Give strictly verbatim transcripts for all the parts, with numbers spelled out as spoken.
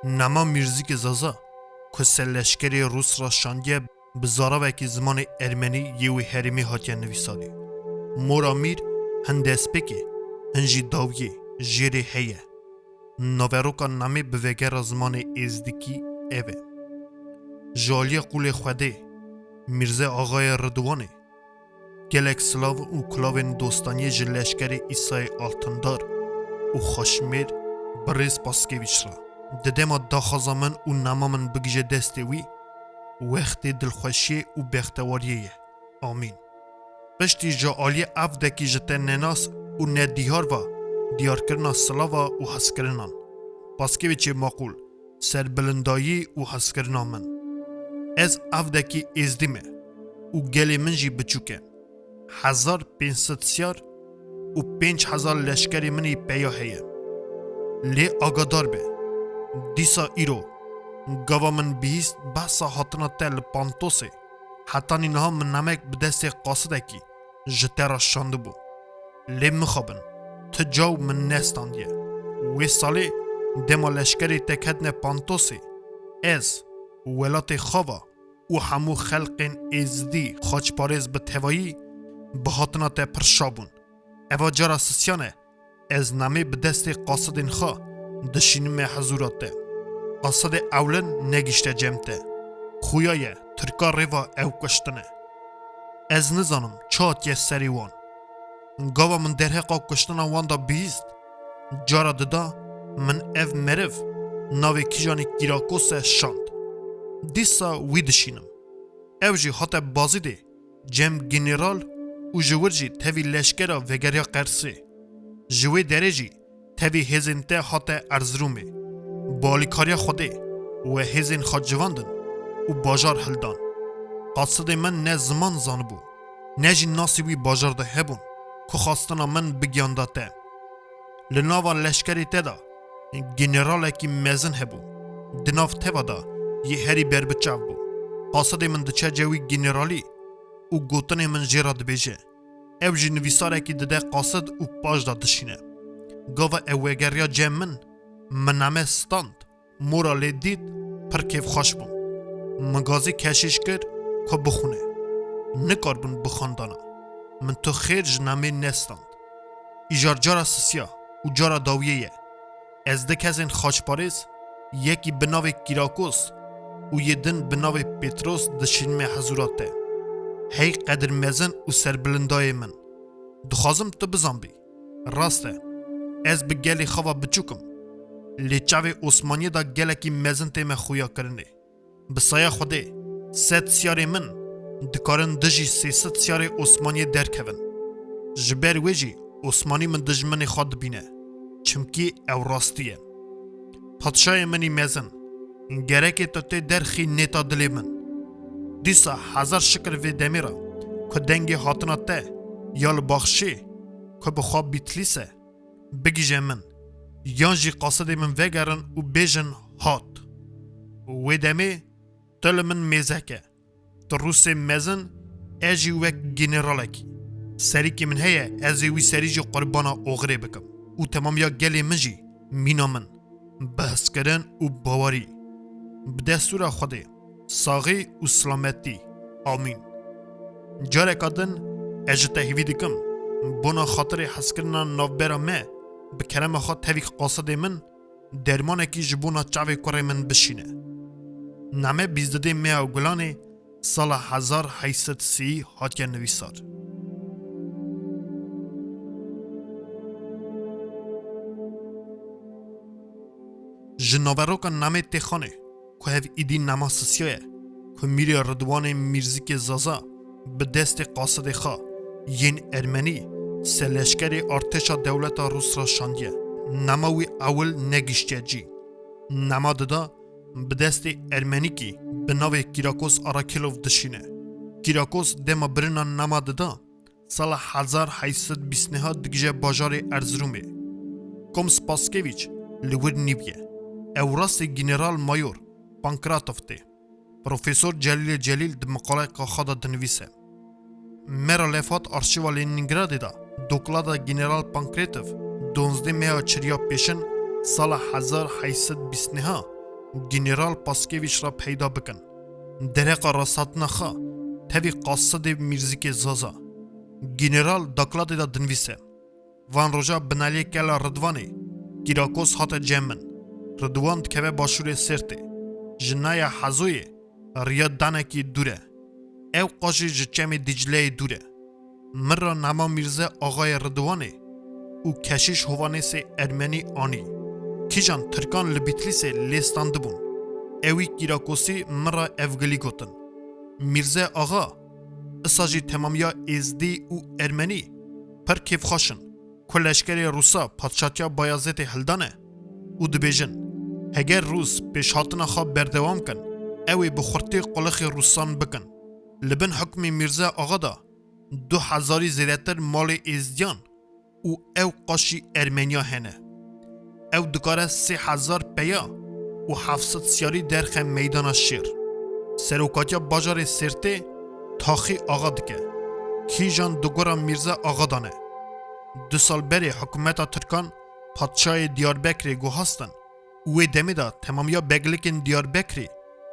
Nema Mîrzîkê Zaza ku ser leşkerê Rûs re şandiye, bi zaravekî zimanê ermenî yê wê herêmê hatiye nivîsarî. Mora Mîr hin destpêkê, hin jî dawiyê, jêrê heye. Naveroka namê bi vegera zimanê êzdikî ev e. Ji aliyê qûlê Xwedê, Mîrze Axayê Ridwanê, gelek silav û kulavên dostaniyê ji leşkerê Îsayê Altindar û Xweşmêr bi rêz Paskevîç re. Di dema daxwaza min û nema min bigije destê wî, wextê dilxweşiyê û bextewariyê ye. Amîn. Piştî ji aliyê evdekî ji te nenas û nedîhar ve diyarkirina silava û hezkirinan. Paskevîçê maqûl, serbilindayî û hezkirina min. Ez evdekî êzdî me û gelê min jî biçûk e. Hezar pênc sed siyar û pênc hezar leşkerê min ê peya heye. Lê agadar be, dîsa îro, gava min bihîst behsa hatina te li Pantosê, hetanî niha min nemek bi destê qasidekî ji te re şandibû. Lê mixabin, tu caw min nestandiye. Wê salê dema leşkerê te ketine Pantosê, ez, welatê xava û hemû xelqên êzdî xaçparêz bi tevayî bi hatina te pir şa bûn. Eva cara sisyan e, ez namê bi destê qasidên xwe dişînime hezûra te. Qasidê ewlin negişte cem te. Xuya ye, Tirka rêva ew kuştine. Ez nizanim çi hatiye serê wan. Gava min derheqa kuştina wan de bihîst, cara dida min ev meriv navê kîjanî Kîrakos e şand. Dîsa wî dişînim. Ew jî hate Bazîdê cem general û ji wir jî tevî leşkera vegeriya Qersê. Ji wê derê jî tevî hêzên te hate Erzirûmê. Bi alîkariya Xwedê we hêzên xwe civandin û bajar hildan. Qasidê min ne ziman zanibû, ne jî nasî wî bajar de hebûn ku xwestina min bigiyanda te. Li nava leşkerê te de generalekî mezin hebû. Di nav teva de yê herî berbiçav bû. Qasidê min diçe cewî generalî û gotinê min jê re dibêje. Ew jî nivîsarekî dide qasid û paş de dişîne. Gava ew wegeriya cem min, min name stand. Mora lê dît, pir kêfxweş bûm. Min gazî keşîş kir ku bixwine. Nikarbûn bixwendana. Min tu xêr ji namê nestand. Îcar cara sisiya û cara dawiyê ye. Ez di kesên xaçparêz, yekî bi navê Kîrakos û yê din bi navê Petros dişînime hezûra te. Hey qedir mezin û serbilindayê min. Dixwazim tu bizanbî. Rast e, ez bi gelê xwe ve biçûk im. Lê çavê Osmaniyê de gelekî mezin tê me xuyakirinê. Bi saya Xwedê, sed siyarê min dikarin dijî sê sed siyarê Osmaniyê derkevin. Ji ber wê jî Osmanî min dijminê xwe dibîne. Çimkî ew rastî ye. Padşayê min î mezin, gerekê tu tê derxî nêta dilê min. Dîsa hezar şikir vê demê re ku dengê hatina te ya li baxçê ku bi xwe Bîtlîs e, bigihîje min, yan jî qasidê min vegerin û bêjin hat. Wê demê tu li min mêzek e. Tu Rûsê mezin, ez jî wek generalekî. Serîkê min heye, ez ê wî serî jî qurbana oxirê bikim. Û temamiya gelê min jî mîna min. Bi hezkirin û bawerî. Bi destûra Xwedê. Saxî û silametî. Amîn. Careka din ez ji te hêvî dikim, bona xatirê hezkirina navbera me, bi kerema xwe tevî qasidê min dermanekî ji bona çavê kurê min bişîne. Name bîzdidê meya Gulanê sala hezar heyt sed sî hatiye nivîsar. Ji naveroka namê Têxanê, ku hev îdî nema sisiya ye, ku Mîrê Ridwanê Mîrzîkê Zaza bi destê qasidê xwe yên ermenî ser leşkerê artêşa dewleta Rûs re şandiye. Nema wî ewil negihiştiye cî. Nema dida bi destê ermenîkî bi navê Kîrakos Arakîlov dişîne. Kîrakos dema birina nema dida, sala hezar heyt sed bîst neh digije bajarê Erzirûmê. Kom Spaskevîç li wir nîviye. Ew rastê General Mayor Pankratov tê. Profesor Celîlê Celîl di miqaleka xwe de dinivîse. Me re lêv hat arşîva Lenîngradê de doklada General Pankratov duwazdeh meha çiriya pêşin sala hezar heyt sed bîst neh General Paskevîç re peyda bikin. Dereqa rasthatina xwe tevî qasidê Mîrzikê Zaza. General dakladê de dinivîse. Van roja binaliyê Kela Ridwanê, Kîrakos hate cem min. Ridwan dikeve başûrê Sêrtê. Ji naya Hezoyê riya danekî dûr e. Ew qas jî ji çemê Dîcleyê dûr e. Min re nama Mîrze Axayê Ridwanê û Keşîş Hovanêsê Ermenî anî. Kîjan Tirkan li Bîtlîsê lê standibûn. Ewî Kîrakosî min re evgilî gotin. Mîrze Axa, isa jî temamiya Êzdî û Ermenî pir kêfxweş in ku leşkerê Rûsa padşatiya Bayazêtê hildane û dibêjin, heger Rûs pêşhatina xwe berdewam kin, ew ê bi xurtî qulixê Rûsan bikin. Li bin hukmê Mîrze Axa de du hezarî zêdetir malê Êzdiyan û ew qas jî Ermeniya hene. Ew dikare sê hezar peya û heft sed siyarî derxe meydana şêr. Serokatiya bajarê Sêrtê Taxî Axa dike. Kîjan di gora Mîrze Axa de ne. Du sal berê hikûmeta Tirkan padşayê Diyarbekirê guhastin û wê demê de temamiya beglikên Diyarbekirê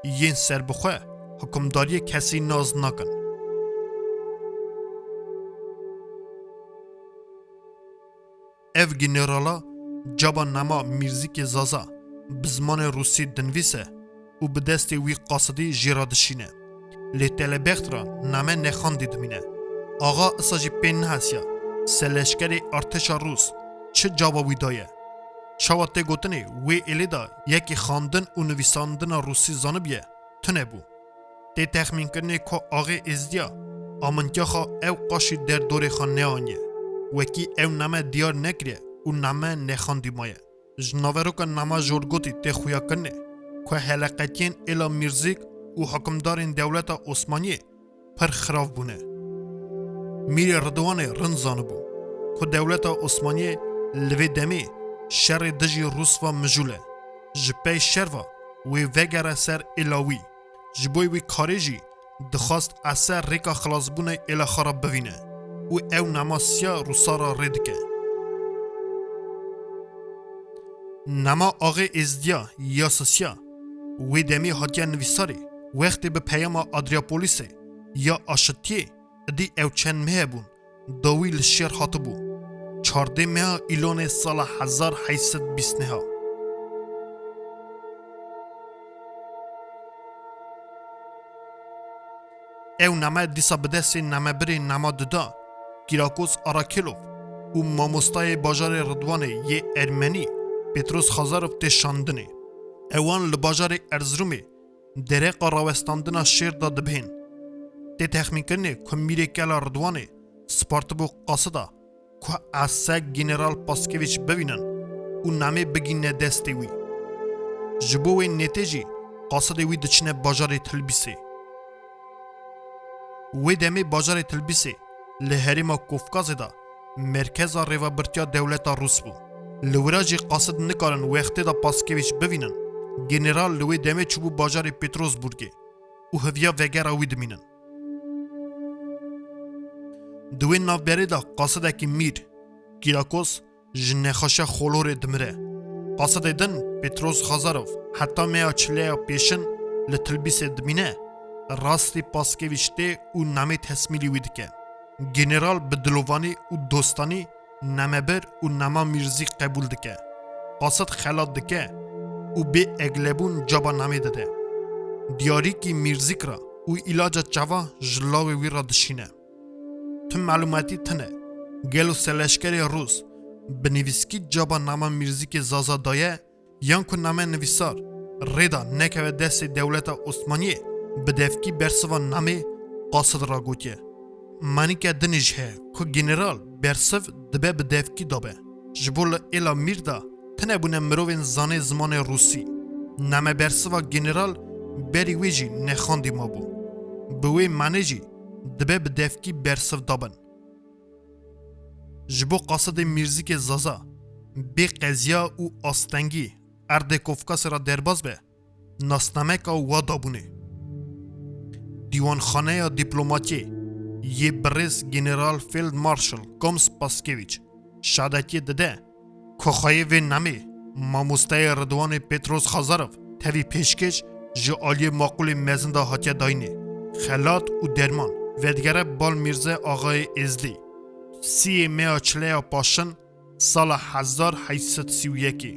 yên serbixwe hikûmdariyê kesî nas nakin. Ev generala caba nama Mîrzikê Zaza bi zimanê rûsî dinivîse û bi destê wî qasidî jê re dişîne. Lê telebext re name nexandî dimîne. Axa isa jî pê nehesiya ser leşkerê artêşa rûs çi caba wî daye. Çawa tê gotinê wê êlê de yekî xandin û nivîsandina rûsî zanibiye, tune bû. Tê texmînkirinê ku axê Êzdiya amintiya xwe ew qas jî derdorê xwe neaniye, wekî ew name diyar nekiriye û name nexandî maye. Ji naveroka nama jorgotî tê xuyakirinê ku heleqetiyên êla Mîrzîk û hikimdarên dewleta Osmaniyê pir xirav bûne. Mîrê Ridwanê rind zanibû ku dewleta Osmaniyê li vê demê şerê dijî Rûs ve mijûl e. Ji pey şer ve wê vegere ser êla wî. Ji bo wî karê jî dixwast Eser rêka xilasbûnê êla xwe re bivîne û ew nama siya Rûsa re rê dike. Nama axê Êzdiya ya sisiya wê demê hatiye nivîsarê, wextê bi peyama Adriapolîsê ya aşitiyê, idî ew çend meh bûn, dawî li şer hatibû. Çardê meha Îlonê sala hezar heyt sed bîst neha. Ew name dîsa bi destê namebirê nama dida, Kîrakos Arakêlov û mamostayê bajarê Ridwanê yê Ermenî, Petros Xazarov tê şandinê. Ewan li bajarê Erzirûmê dereqa rawestandina şêr de dibihên. Tê texmînkirinê ku Mîrê Kela Ridwanê spartibû qasida ku Esek General Paskevîç bivînin û namê bigîne destê wî. Ji bo wê nêtê jî qasidê wî diçine bajarê Tilbîsê. Wê demê bajarê Tilbîsê li herêma Kofkazê de merkeza rêvebirtiya dewleta Rûs bû. Li wira jî qasid nikarin wextê de Paskevîç bivînin, general li wê demê çûbû bajarê Petrosburgê û hiviya vegera wî dimînin. Di wê navberê de qasidekî mîr, Kîrakos, ji nexweşiya xolorê dimire. Qasidê din Petros Xazarov heta meya çileya pêşin li Tilbîsê dimîne, rastî Paskevîç tê û namê tesmîlî wî dike. General bi dilovanî û dostanî namebir û nama Mîrzî qebûl dike. Qasid xelat dike û bê eglebûn caba namê dide. Diyarîkî Mîrzîk re û îlaca çava ji lawê wî re dişîne. Tim melûmetî tune. Gelo serleşkerê Rûs bi nivîskî caba nama Mîrzîkê Zaza daye, yan ku name nivîsar rê da nekeve destê dewleta Osmaniyê, bi devkî bersiva namê qasid ragotiye. Manîke dinê jî heye ku general bersiv dibe bi devkî dabe. Ji bo li êla mîr de tune bûne mirovên zanê zimanê rûsî. Name bersiva general berî wê jî nexandî mabû. Bi wê manê jî dibe bi devkî bersiv dabin. Ji bo qasidê Mîrzîkê Zaza bê qeziya û astengî erdê Kofkasê re derbas be, nasnameka wa dabûnê. Dîwanxaneya Dîplomatiyê yê birêz General Feld Marshal Gomes Paskevîç şadetiyê dide ku xweyê vê namê mamosteyê Ridwanê Petros Xazarov Tevî pêşkêş ji aliyê maqûlê mezin de hatiye dayînê. Xelat û derman. Vedigere Bal Mîrze Axayê Êzdî. Siyê meya çileya Paşin, sala hezar heyt sed sî û yekê.